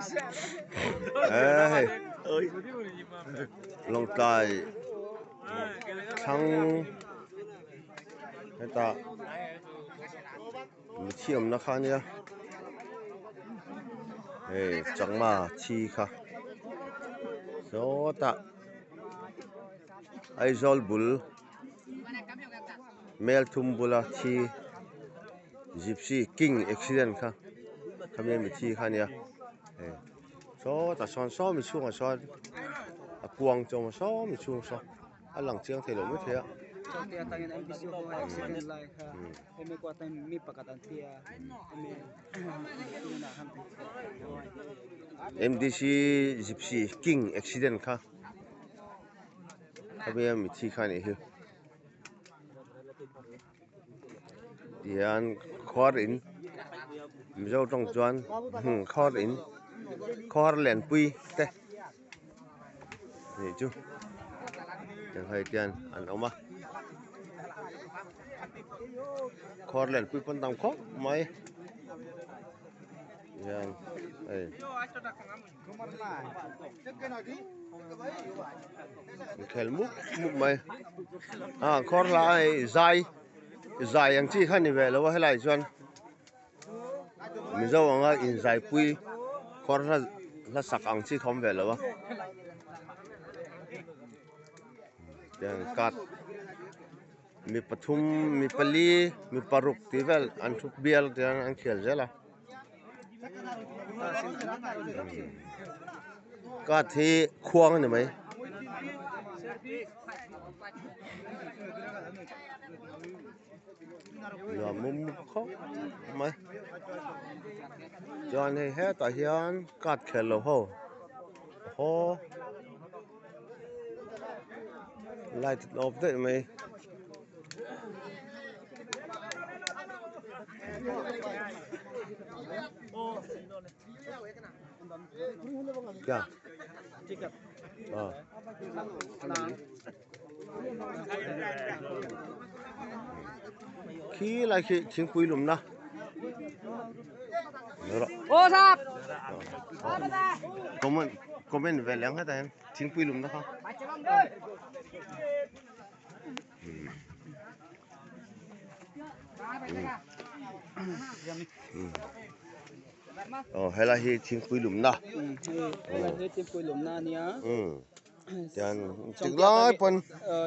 He hei Lawngtlai thlang hetah mi awmna kha ania hei chakma thi kha sawtah Aizawl bul Melthum bula thi Gypsy King accident kha khami ami thi kha ania hei sawtah sawn saw mi chhungah sawn a kuang chu a awm a saw mi chhung saw a lang chiang thei lo mai thei a. M_D_C Gypsy King accident kha khami ami thi kha anih hi. Tihian khuar in Mizo tawng chuan khuar in khuar lianpui te nih chu tiang hei tian an awm a khuar lianpui pawn tam khawp mai tihian hei. Inkhel mup mup mai a khawr hla a hei zai zai ang chi kha ni ve lo a helai chuan mizo anga inzaipui khawr hla hla sak ang chi kha awm ve lo a tiang card mi pathum mi pali mi paruk tih vel an thu bial tiang an khel zel a. Card hi khuang a ni mai. Nuam mum khawp mai. Chuan hei hetah hian card khel lo ho haw light a off daih mai. Kya? Ah. Khi lai khi thingpui lumna. Comment comment ve leng hetah hian thingpui lumna kha. Aw helai hi thingpui lumna helai hi thingpui lumna ania tian tik lai pawn.